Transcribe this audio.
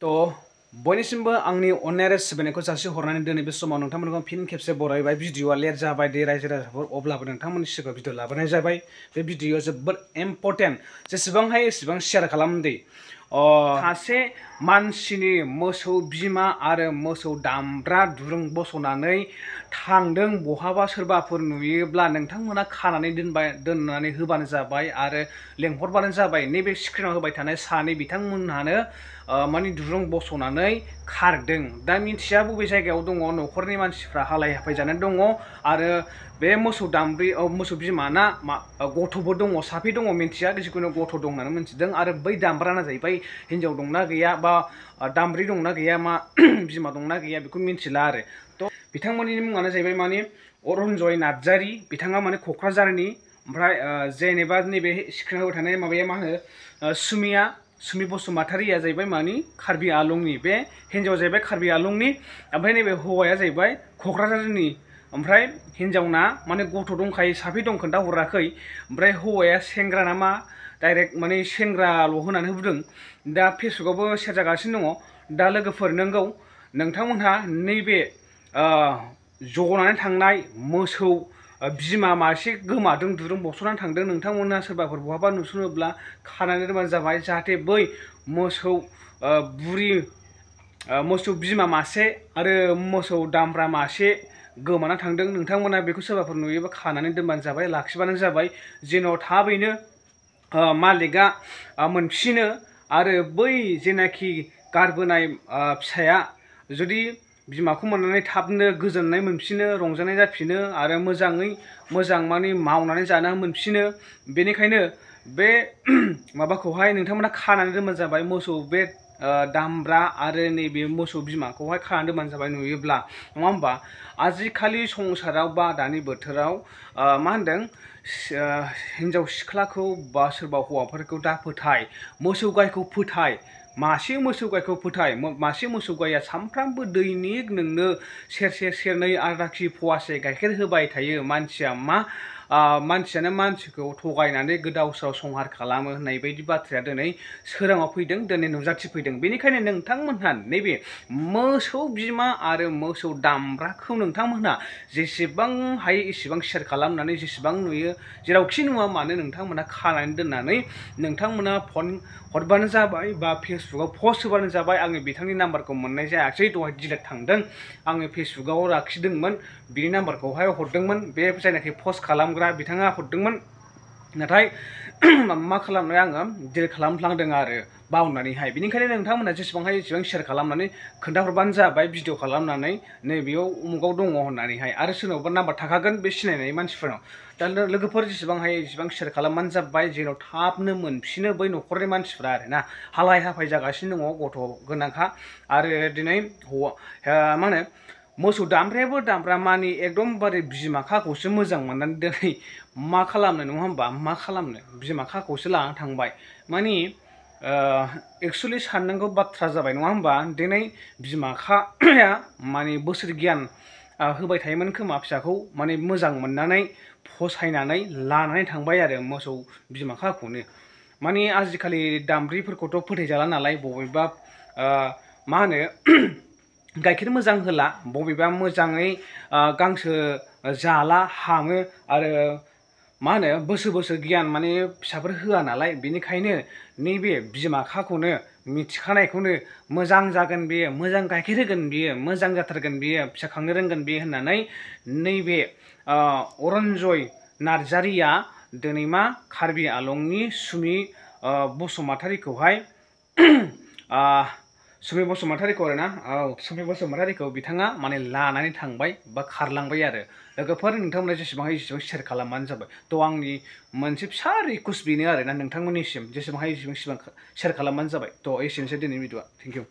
तो बयनिसिमबो आंनि अननाय आरो सिबिनायखौ जासिहरनानै दिनै बे समाव नोंथांमोनखौ फिन खेबसे बरायबाय। भिडिअआ लेट जाबाय दे रायजो राजाफोर, अब्लाबो नोंथांमोननि सिगाङाव भिडिअ लाबोनाय जाबाय। बे भिडिअआ जोबोद इम्परटेन्ट, जेसेबां हायो एसेबां शेयार खालामदे। सासे मानसिनि मोसौ बिमा आरो मोसौ दामब्रा दुरुं बस'नानै थांदों बहाबा सोरबाफोर नुयोब्ला नोंथांमोना खानानै दोननानै होबानो जाबाय आरो लेंहरबानो जाबाय। नैबे स्क्रिनाव होबाय थानाय सानै बिथांमोनहानो माने दुरुं बस'नानै खारदों। दा मिथिया बबे जायगायाव दङ, न'खरनि मानसिफ्रा हालाय हाफाय जानानै दङ आरो बे मोसौ बिमाना गथ'बो दङ, साफे दङ मिथिया, जिखुनु गथ' दं होननानै मिथिदों। आरो बै दामब्राना जाहैबाय हिन्जाव दंना गैया बा दामब्रि दंना गैया, मा बिमा दंना गैया बेखौ मिथिला आरो। थ' बिथांमोननि मुङानो जाहैबाय माने अरुनजय नार्जारि, बिथाङा माने क'क्राझारनि। ओमफ्राय जेनेबा नैबे स्क्रिनाव होबाय थानाय माबाया मा होनो सुमि बसुमतारिया जाहैबाय मानि कार्बि आलंनि, बे हिन्जावा जाहैबाय कार्बि आलंनि, ओमफ्राय नैबे हौवाया जाहैबाय क'क्राझारनि। ओमफ्राय हिन्जावना माने गथ' दंखायो, साफे दं खोन्थाहराखै। ओमफ्राय हौवाया सेंग्रा नामा, डाइरेक्ट माने सेंग्राल' होनानै बुंदों। दा फेसबुकआवबो शेयार जागासिनो दङ। दा लोगोफोर, नोंगौ नोंथांमोनहा नैबे जनानै थांनाय मोसौ बिमा मासे गोमादों, दुरुं बस'नानै थांदों। नोंथांमोना सोरबाफोर बहाबा नुसनोब्ला खानानै दोनबानो जाबाय, जाहाथे बै मोसौ बिमा मासे आरो मोसौ दामब्रा मासे गोमाना थांदों। नोंथांमोना बेखौ सोरबाफोर नुयोबा खानानै दोनबानो जाबाय, लाखिबानो जाबाय, जेन' थाबैनो मालिकआ मोनफिनो आरो बै जेनाखि गारबोनाय फिसाया जुदि बिमाखौ मोननानै थाबनो गोजोननाय मोनफिनो, रंजानाय जाफिनो आरो मोजाङै मोजां माने मावनानै जानो मोनफिनो। बेनिखायनो बे माबाखौहाय नोंथांमोना खानानै दोनबानो जाबाय, मोसौ बे दामब्रा आरो नैबे मोसौ बिमाखौहाय खानानै दोनबानो जाबाय नुयोब्ला, नङा होमबा? आजिखालि संसाराव बा दानि बोथोराव मा होनदों, हिन्जाव सिख्लाखौ बा सोरबा हौवाफोरखौ दा फोथाय, मोसौ गायखौ फोथाय, मासे मोसौ गायखौ फोथाय। मासे मोसौ गाया सानफ्रामबो दैनिक नोंनो सेरसे सेरनै आधा कि फवासे गाइखेर होबाय थायो। मानसियानो मानसिखौ थगायनानै गोदाव सोराव संहार खालामो होननाय बायदि बाथ्राया दिनै सोराङाव फैदों, दिनै नुजाथिफैदों। बेनिखायनो नोंथांमोनहा नैबे मोसौ बिमा आरो मोसौ दामब्राखौ नोंथांमोनहा जेसेबां हायो एसेबां शेयार खालामनानै, जेसेबां नुयो जेरावखि नुवा मानो नोंथांमोना खानानै दोननानै नोंथांमोना फन हरबानो जाबाय बा फेसबुकआव पस्ट होबानो जाबाय। आङो बिथांनि नाम्बारखौ मोननाय जायासै, दहाय डिलेट थांदों। आङो फेसबुकआव लाखिदोंमोन, बिनि नाम्बारखौहाय हरदोंमोन, बे जायनाखि पस्ट खालामग्रा बिथाङा हरदोंमोन। नाथाय मा खालामनो, आङो डिलेट खालामफ्लांदों आरो बावनानैहाय। बेनिखायनो नोंथांमोना जेसेबां हायो एसेबां शेयार खालामनानै खोन्थाहरबानो जाबाय, भिडिअ खालामनानै नैबेयाव उमुगाव दङ होननानैहाय। आरो सोरनावबा नाम्बार थाखागोन बे सिनायनाय मानसिफोरनाव। दा लोगोफोर, जेसेबां हायो एसेबां शेयार खालामबानो जाबाय, जेन' थाबनो मोनफिनो बै न'खरनि मानसिफ्रा आरोना। हालाय हाफाय जागासिनो दङ, गथ' गोनांखा। आरो दिनै मा होनो, मोसौ दामब्रायाबो दामब्रा मानि एकदमबारे बिमा खाखौसो मोजां मोननानै दिनै मा खालामनो, नङा होमबा? मा खालामनो, बिमा खाखौसो लानानै थांबाय। मानि एक्सुवेलि साननांगौ बाथ्रा जाबाय, नङा होमबा? दिनै बिमा खाया माने बोसोर गियान होबाय थायोमोन खोमा फिसाखौ, माने मोजां मोननानै फसायनानै लानानै थांबाय आरो मोसौ बिमा खाखौनो। माने आजिखालि दामब्रिफोरखौथ' फोथायजाला नालाय, बबेबा मा होनो गाइखेर मोजां होला, बबेबा मोजाङै गांसो जाला हामो, आरो मा होनो बोसोर गियान माने फिसाफोर होआ नालाय। बेनिखायनो नैबे बिमा खाखौनो मिथिखानायखौनो मोजां जागोन बेयो, मोजां गाइखेर होगोन बियो, मोजां जाथारगोन बियो, फिसा खांनो रोंगोन बियो होननानै नैबे अरुनजय नार्जारिया दिनै मा कार्बि आलंनि सुमि बसुमतारिखौ आरोना, सुमि बसुमतारिखौ बिथाङा माने लानानै थांबाय बा खारलांबाय आरो। लोगोफोर, नोंथांमोना जेसेबां हायो एसेबां शेयार खालामबानो जाबाय। थ' आंनि मोनसे फिसा रिकुवेस्ट बेनो आरोना नोंथांमोननिसिम, जेसेबां हायो एसेबां शेयार खालामबानो जाबाय। थ' एसेनोसै दिनैनि भिडिअ'आ। Thank you.